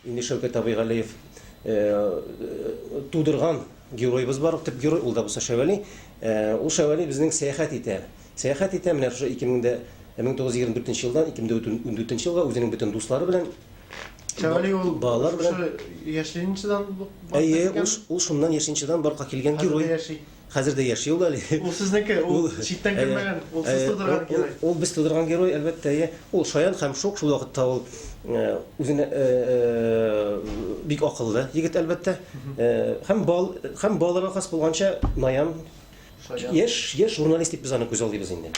Инде Шәүкәт абый Галиев тудырган героебыз бар, төп герой, ул да булса Шәвәли. Ул Шәвәли безнең сәяхәт итә. Сәяхәт итә менә шушы 2024 елдан 2014 елга үзенең бөтен дуслары белән. Шәвәли ул балалар белән. Шушы Яшьленчадан Әйе, ул, ул шуннан Яшьленчадан барка килгән герой. Хәзер дә яши. Хәзер дә яши ул әле. Ул сезнеке, ул читтән кермәгән, ул сез тудырган герой. Ул без тудырган герой, әлбәттә, әйе. Ул шаян һәм шук, шул вакытта ул үзенә бик акыллы егет, әлбәттә. Һәм бал, һәм балаларга хас булганча наян, яшь, яшь журналист дип без аны күз алдыйбыз инде.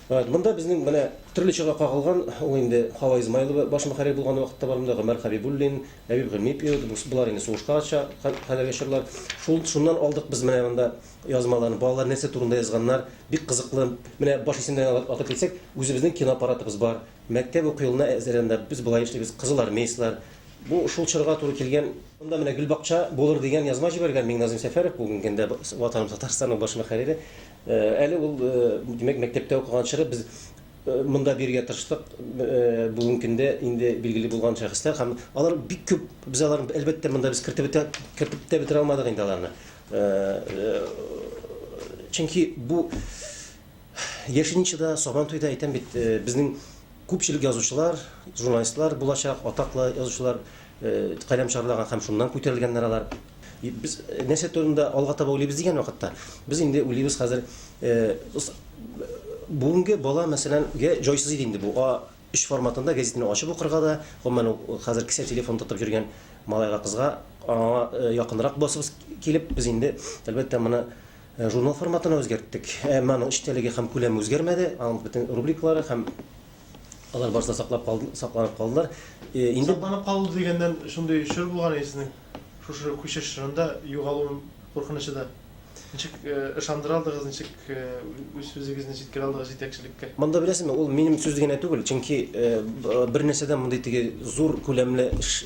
Монда безнең менә төрле чорга кагылган, ул инде Хава Измайлова баш мөхәррир булган вакытта бар монда Гомәр Хәбибуллин, Ләбиб Гыйльмиев, болар инде сугышка кадәрге чорлар. Шул шуннан алдык без менә монда язмаларны. Балалар нәрсә турында язганнар, бик кызыклы. Менә баш исемнәрен атап китсәк, үзебезнең киноаппаратыбыз бар. Мәктәп уку елына әзерләгәндә без болай эшлибез, кызыл армейцлар. Бу шул чорга туры килгән. Монда менә Гөлбакча булыр дигән язма җибәргән Миңназыйм Сәфәров, бүгенге көндә Ватаным Татарстанның баш мөхәррире. Әле ул, димәк, мәктәптә укыган чоры без Монда бирергә тырыштык, бүгенге көндә инде билгеле булган шәхесләр һәм алар бик күп, без аларны, әлбәттә, монда без кертеп бетә, кертеп тә бетерә алмадык инде аларны. Чөнки бу Яшеничада, Сабантуйда әйтәм бит, безнең күпчелек язучылар, журналистлар булачак, атаклы язучылар каләм чарлаган һәм шуннан күтәрелгәннәр алар. Без нәрсә турында алга таба уйлыйбыз дигән вакытта, без инде уйлыйбыз хәзер бүгенге бала, мәсәлән, гә җайсыз иде инде бу. А3 форматында газетаны ачып укырга да, гомумән ул хәзер кесә телефон тотып йөргән малайга, кызга аңа якынрак басыбыз килеп, без инде, әлбәттә, моны журнал форматына үзгәрттек. Әмма аның эчтәлеге һәм күләме үзгәрмәде, аның бөтен рубрикалары һәм алар барысы да саклап калды, сакланып калдылар. Инде Сакланып калу дигәннән, шундый чор булган иде сезнең. Шушы күчеш чорында югалу куркынычы да. Ничек ышандыра алдыгыз, ничек үз сүзегезне җиткерә алдыгыз җитәкчелеккә? Монда беләсезме, ул минем сүз генә түгел, чөнки бер нәрсәдә мондый теге зур күләмле эш,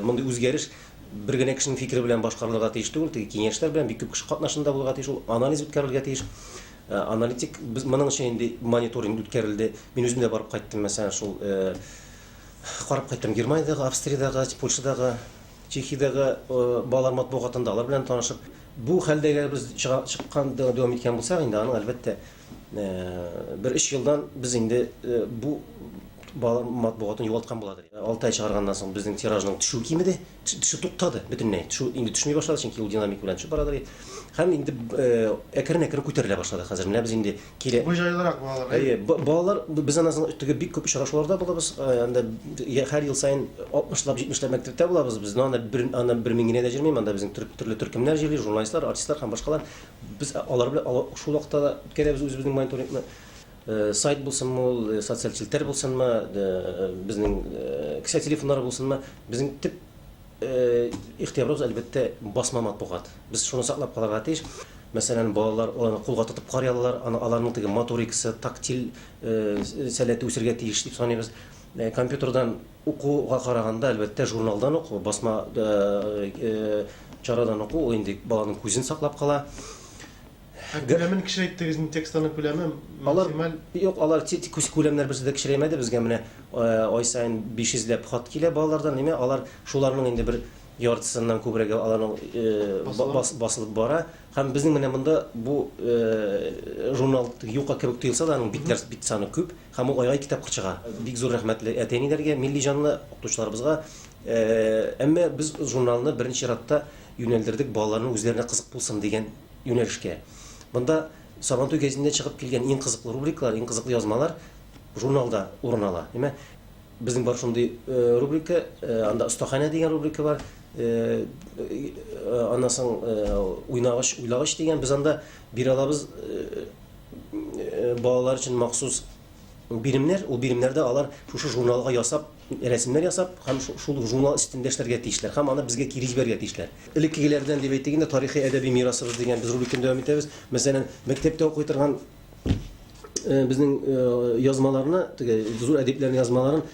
мондый үзгәреш бер генә кешенең фикере белән башкарылырга тиеш түгел, теге киңәшләр белән бик күп кеше катнашында булырга тиеш, ул анализ үткәрелергә тиеш. Аналитик, без моның өчен инде мониторинг үткәрелде. Мин үзем дә барып кайттым, мәсәлән, шул карап кайттым Германиядәге, Австриядәге, Польшадагы Чехиядәге балалар матбугатында алар белән танышып, бу хәлдә әгәр без чыга, чыккан, дәвам иткән булсак, инде аның, әлбәттә, бер өч елдан без инде бу балалар матбугатын югалткан буладыр. 6 ай чыгарганнан соң безнең тиражның төшүе кимеде, төшү туктады бөтенләй. Төшү инде төшми башлады, чөнки ул динамик белән төшеп барадыр. Һәм инде әкрен-әкрен күтәрелә башлады хәзер. Менә без инде Килә. Бу җайлырак балалар, әйе? Әйе, балалар, без аннан соң теге бик күп очрашуларда булабыз. Анда һәр ел саен 60лап, 70ләп мәктәптә булабыз без. Но анда бер, анда бер мин генә дә җөрмим, анда безнең төрле төркемнәр җөрли, журналистлар, артистлар һәм башкалар. Без алар белән шул вакытта да үткәрәбез үзебезнең мониторингны. Сайт булсынмы ул, социаль челтәр булсынмы, безнең кесә телефоннары булсынмы, безнең төп Игътибарыбыз, әлбәттә, басма матбугат. Без шуны саклап калырга тиеш. Мәсәлән, балалар аны кулга тотып карый алалар, аны аларның теге моторикасы, тактиль сәләте үсергә тиеш дип саныйбыз. Компьютердан укуга караганда, әлбәттә, журналдан уку, басма чарадан уку, ул инде баланың күзен саклап кала. Ә күләмен кечерәйттегез инде, текстларның күләме максималь. Юк, алар күләмнәр берсе дә кечерәймәде. Безгә менә ай саен 500 ләп хат килә балалардан. Димәк, алар шуларның инде бер яртысыннан күбрәге аларның басылып бара. Һәм безнең менә монда бу журнал юка кебек тоелса да, аның битләр бит саны күп һәм ул ай-ай китап чыга. Бик зур рәхмәтле әти-әниләргә, милли җанлы укытучыларыбызга. Әмма без журналны беренче чиратта юнәлдердек балаларның үзләренә кызык булсын дигән юнәлешкә. Монда Сабантуй гәзитендә чыгып килгән иң кызыклы рубрикалар, иң кызыклы язмалар журналда урын ала. Димәк, безнең бар шундый рубрика, анда Остаханә дигән рубрика бар. Аннан соң Уйнагыч, уйлагыч дигән без анда бирә алабыз балалар өчен махсус биремнәр, ул биремнәрдә алар шушы журналга ясап, рәсемнәр ясап һәм шул журнал өстендә эшләргә тиешләр һәм аны безгә кире җибәрергә тиешләр. Элеккегеләрдән дип әйтик инде, тарихи әдәби мирасыбыз дигән без рубриканы дәвам итәбез. Мәсәлән, мәктәптә укый торган безнең язмаларны, теге зур әдипләрнең язмаларын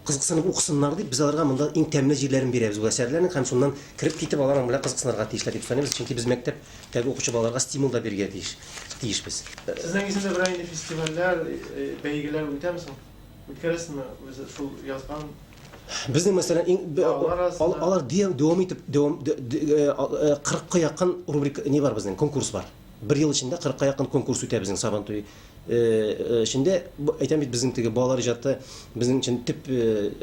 кызыксынып укысыннар дип, без аларга монда иң тәмле җирләрен бирәбез бу әсәрләрнең һәм шуннан кереп китеп алар аның белән кызыксынырга тиешләр дип саныйбыз, чөнки без мәктәптәге укучы балаларга стимул да бирергә тиеш, тиешбез. Сезнең исемдә берәр нинди фестивальләр, бәйгеләр үтәме соң? Үткәрәсезме үзе шул язган? Безнең, мәсәлән, иң Алар арасында- алар дәвам итеп, дәвам 40-ка якын рубрика не бар безнең, конкурс бар. Бер ел эчендә 40-ка якын конкурс үтә безнең Сабантуй эчендә. Әйтәм бит, безнең теге балалар иҗаты безнең өчен төп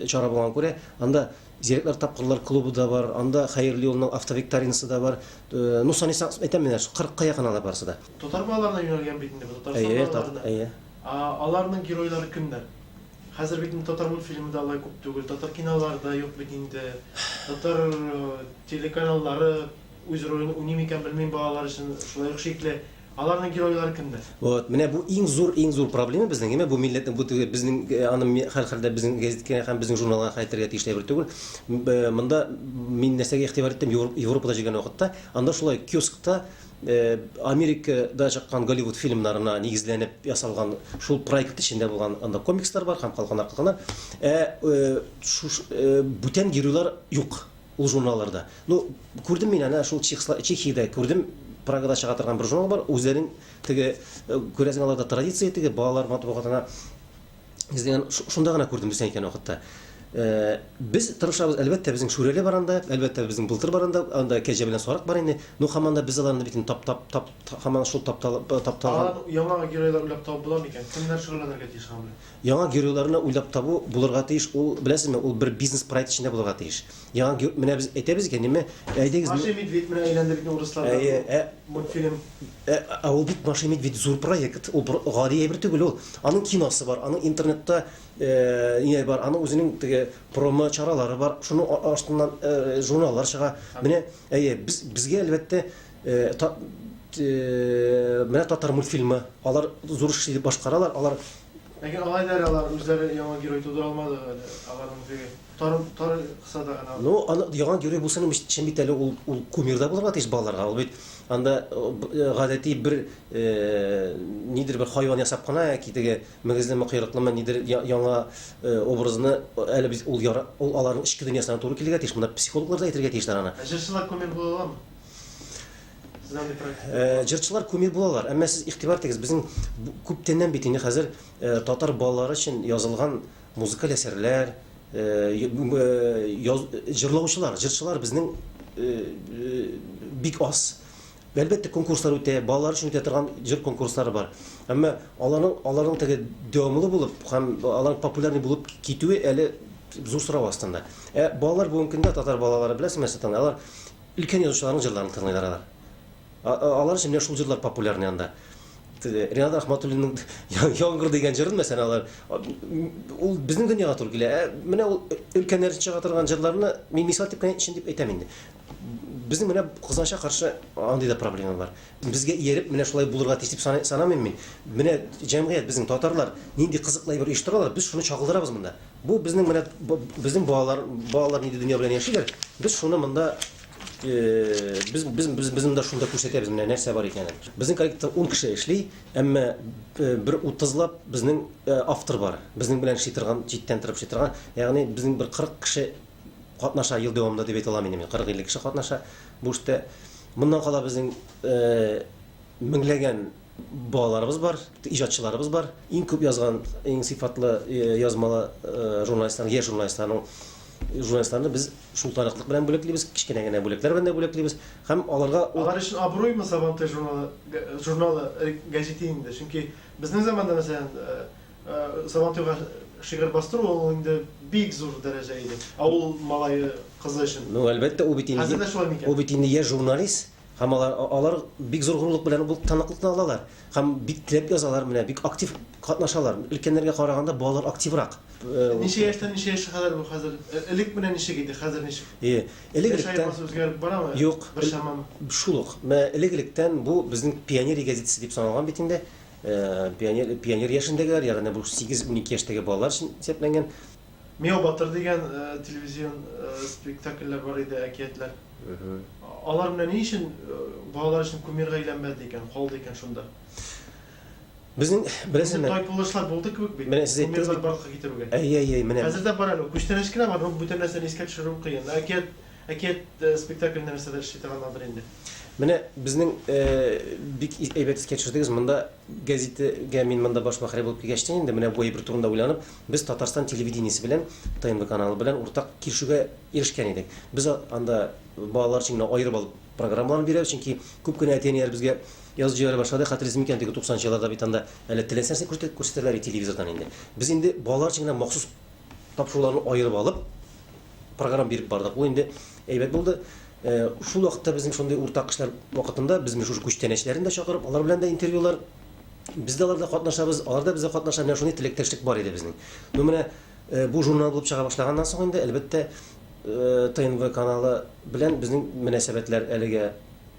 чара булган күрә, анда Зирәкләр тапкырлар клубы да бар, анда Хәерле юлның автовикторинасы да бар. Ну, саныйсаң, әйтәм менә, 40-ка якын алар барысы да. Татар балаларына юнәлгән бит инде бу, Татарстан Әйе, балаларына. Әйе. Аларның геройлары кемнәр? Хәзер бит инде татар мультфильмы да алай күп түгел, татар кинолары да юк бит инде. Татар телеканаллары үз ролен уйный микән, белмим, балалар өчен шулай ук шикле. Аларның геройлары кемнәр? Вот, менә бу иң зур, иң зур проблема безнең, әмма бу милләтнең, бу теге безнең аны һәрхәлдә безнең гәзиткә һәм безнең журналга хәл итәргә тиешле әйбер түгел. Монда мин нәрсәгә игътибар иттем, Европада җөргән вакытта, анда шулай киоскта Америкада чыккан Голливуд фильмнарына нигезләнеп ясалган шул проект эчендә булган анда комикслар бар һәм калганнар калганнар. Ә шуш бүтән геройлар юк ул журналларда. Ну, күрдем мин әнә шул Чехиядә күрдем, Прагада чыга торган бер журнал бар, үзләренең теге, күрәсең, аларда традиция теге балалар матбугатына Дигән шунда гына күрдем дисәң икән вакытта. Без тырышабыз, әлбәттә, безнең Шүрәле бар анда, әлбәттә, безнең Былтыр бар анда, анда Кәҗә белән Сарык бар инде. Ну, һаман да без аларны бит инде тап тап тап һаман шул тапталып тапталган. Алар яңа геройлар уйлап табып була микән? Кемнәр шөгыльләнергә тиеш аның белән? Яңа геройларны уйлап табу булырга тиеш, ул, беләсезме, ул бер бизнес-проект эчендә булырга тиеш. Яңа менә без әйтәбез икән, ниме, әйдәгез. Маша и Медведь менә әйләнде бит урысларда. Әйе, ә мультфильм. Ә ул бит Маша и Медведь зур проект, ул гади әйбер түгел ул. Аның киносы бар, аның интернетта не бар, аның үзенең теге промо чаралары бар, шуның астыннан журналлар чыга. Менә, әйе, без безгә әлбәттә менә татар мультфильмы, алар зур эш башкаралар, алар. Ләкин алай да әле алар үзләре яңа герой тудыра алмады әле, аларның теге тар тар кысада гына. Ну, аны яңа герой булсын өчен бит әле ул ул кумир да булырга тиеш балаларга. Ул бит анда гадәти бер нидер бер хайван ясап кына яки теге мөгезлеме, койрыклымы нидер яңа образны әле бит ул яра ул аларның эчке дөньясына туры килергә тиеш. Монда психологлар да әйтергә тиешләр аны. Ә җырчылар кумир була аламы? Сез андый проект. Җырчылар кумир булалар, әмма сез игътибар итегез, безнең күптәннән бит инде хәзер татар балалары өчен язылган музыкаль әсәрләр, җырлаучылар, җырчылар безнең бик аз. Әлбәттә, конкурслар үтә, балалар өчен үтә торган җыр конкурслары бар. Әмма аларның аларның теге дәвамлы булып һәм аларның популярный булып китүе әле зур сорау астында. Ә балалар бүгенге көндә татар балалары беләсеңме нәрсә тыңлый? Алар өлкән язучыларның җырларын тыңлыйлар алар. Алар өчен менә шул җырлар популярный анда. Ренат Рахматуллинның Яңгыр дигән җырын мәсәлән алар ул безнең дөньяга туры килә. Ә менә ул өлкәннәр өчен чыга торган җырларны мин мисал дип кенә өчен дип әйтәм инде. Безнең менә кызганычка каршы андый да проблема бар. Безгә ияреп менә шулай булырга тиеш дип санамыйм мин. Менә җәмгыять безнең татарлар нинди кызыклы әйбер оештыралар, без шуны чагылдырабыз монда. Бу безнең менә безнең балалар балалар нинди дөнья белән яшиләр, без шуны монда без без без без монда шунда күрсәтәбез менә нәрсә бар икәнен. Безнең коллективта 10 кеше эшли, әмма бер 30лап безнең автор бар. Безнең белән эшли торган, читтән торып эшли торган, ягъни безнең бер 40 кеше катнаша ел дәвамында дип әйтә алам инде мин. 40-50 кеше катнаша бу эштә. Моннан кала безнең меңләгән балаларыбыз бар, иҗатчыларыбыз бар. Иң күп язган, иң сыйфатлы язмалы журналистлар, яшь журналистларның журналистларны без шул таныклык белән бүләклибез, кечкенә генә бүләкләр белән дә бүләклибез һәм аларга Алар өчен абруймы Сабантуй журналы, журналы, гәҗите инде? Чөнки безнең заманда, мәсәлән, Сабантуйга шигырь бастыру ул инде бик зур дәрәҗә иде. Авыл малае, кызы өчен. Ну, әлбәттә, ул бит инде Хәзер дә шулай микән? Ул бит инде яшь журналист һәм алар алар бик зур горурлык белән бу таныклыкны алалар һәм бик теләп язалар, менә бик актив катнашалар. Өлкәннәргә караганда балалар активрак. Ничә яшьтән ничә яшькә кадәр бу хәзер? Элек менә ничек иде, хәзер ничек? Элек Яшь аермасы үзгәреп барамы? Юк. Бер чамамы? Шул ук. Менә элек-электән бу безнең пионерия газетасы дип саналган бит инде. Пионер, пионер яшендәгеләр, ягъни бу 8-12 яшьтәге балалар өчен исәпләнгән. Мияу батыр дигән телевизион спектакльләр бар иде, әкиятләр. Алар менә ни өчен балалар өчен кумирга әйләнмәде икән, калды икән шунда? Безнең, беләсезме? Тайпылышлар булды кебек бит. Менә сез әйттегез бит. Кумирлар барлыкка китерүгә. Әйе, әйе, менә. Хәзер дә бар әле. Күчтәнәч кенә бар, но бүтән нәрсәне искә төшерү кыен. Әкият. Әкият спектакль нәрсәдә эшли торганнардыр инде. Менә безнең бик әйбәт искә төшердегез. Монда гәзитегә мин монда баш мөхәррир булып килгәч тә инде менә бу әйбер турында уйланып, без Татарстан телевидениесе белән, ТНВ каналы белән уртак килешүгә ирешкән идек. Без анда балалар өчен генә аерып алып программаларны бирәбез, чөнки күп кенә әти-әниләр безгә язып җибәрә башлады. Хәтерлисез микән, теге 90 нчы елларда бит анда әле теләсә нәрсә күрсәтәләр иде телевизордан инде. Без инде балалар өчен генә махсус тапшыруларны аерып алып, программа биреп бардык. Ул инде әйбәт булды. Шул вакытта безнең шундый уртак эшләр вакытында без менә шушы күчтәнәчләрен дә чакырып, алар белән дә интервьюлар, без дә аларда катнашабыз, алар да бездә катнаша. Менә шундый теләктәшлек бар иде безнең. Ну менә бу журнал булып чыга башлаганнан соң инде, әлбәттә, ТНВ каналы белән безнең мөнәсәбәтләр әлегә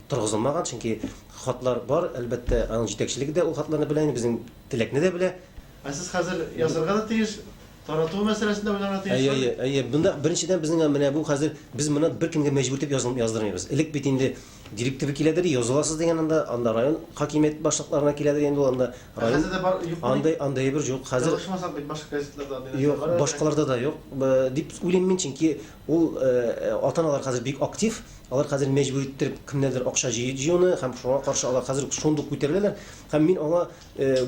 торгызылмаган, чөнки хатлар бар, әлбәттә, аның җитәкчелеге дә ул хатларны белә, инде безнең теләкне дә белә. Ә сез хәзер язарга да тиеш, тарату мәсьәләсен дә уйларга тиеш. Әйе, әйе, әйе. Монда беренчедән безнең менә бу хәзер без моны беркемгә мәҗбүр итеп яздырмыйбыз. Элек бит инде директива киләдер, языласыз дигән анда, анда район хакимият башлыкларына киләдер инде ул анда район. Хәзер дә бар, юкмыни? Андай, андай әйбер юк. Хәзер Ялгышмасак бит башка газетларда андый нәрсә Юк, бар әле. башкаларда да юк дип уйлыйм мин, чөнки ул ата-аналар хәзер бик актив, алар хәзер мәҗбүр иттереп кемнәрдер акча җыюны һәм шуңа каршы алар хәзер шундук күтәреләләр. Һәм мин аңа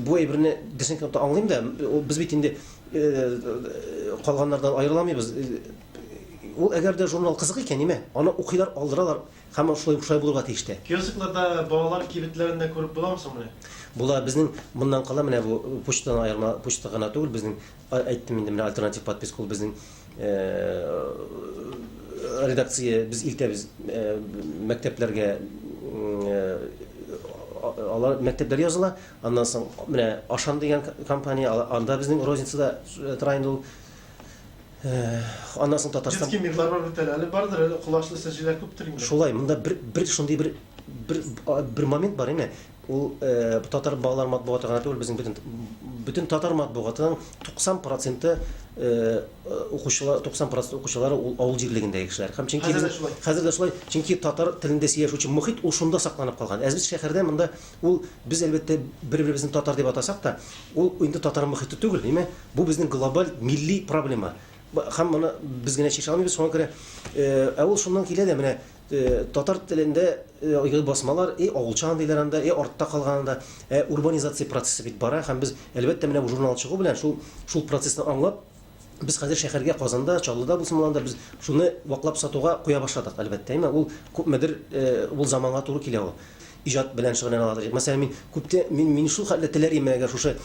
бу әйберне дөресен әйткәндә аңлыйм да, без бит инде калганнардан аерыламыйбыз. Ул әгәр дә журнал кызык икән, ниме, аны укыйлар, алдыралар һәм шулай шулай булырга тиеш тә. Киоскларда, балалар кибетләрендә күреп буламы соң моны? Була. Безнең моннан кала менә бу почтадан аерма, почта гына түгел, безнең әйттем инде менә альтернатив подписка ул безнең редакция без илтәбез мәктәпләргә, алар мәктәпләр языла. Аннан соң менә Ашан дигән компания, анда безнең розницада тора инде ул. Аннан соң Татарстан. Детский мирлар бар бит әле. Әле бардыр, әле колачлы сәҗиләр күптер инде. Шулай, монда бер бер шундый бер бер бер момент бар инде. Ул татар балалар матбугаты гына түгел, безнең бөтен бөтен татар матбугатының 90 проценты укучылар, 90 процент укучылары ул авыл җирлегендәге кешеләр. Һәм чөнки Хәзер дә шулай. Хәзер дә шулай, чөнки татар телендә сөйләшүче мохит ул шунда сакланып калган. Ә без шәһәрдә монда ул без әлбәттә бер-беребезне татар дип атасак та, ул инде татар мохите түгел, димәк, бу безнең глобаль милли проблема. Һәм моны без генә чишә алмыйбыз, шуңа күрә ә ул шуннан килә дә менә татар телендә басмалар и авылчан диләр анда, и артта калган анда. Ә урбанизация процессы бит бара һәм без әлбәттә менә бу журнал чыгу белән шул шул процессны аңлап без хәзер шәһәргә Казанда, Чаллыда булсын ул анда без шуны ваклап сатуга куя башладык, әлбәттә. Әмма ул күпмедер ул заманга туры килә ул. Иҗат белән шөгыльләнә алады. Мәсәлән, мин күптә мин мин шул хәтле теләр идем, әгәр шушы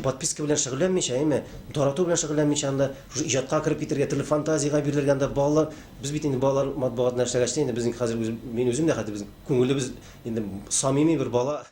подписка белән шөгыльләнмичә, әйме, тарату белән шөгыльләнмичә анда шушы иҗатка кереп китәргә, төрле фантазиягә бирелергә анда балалар, без бит инде балалар матбугатында эшләгәч тә инде безнең хәзер үз, мин үзем дә хәтта безнең күңелебез инде самими бер бала.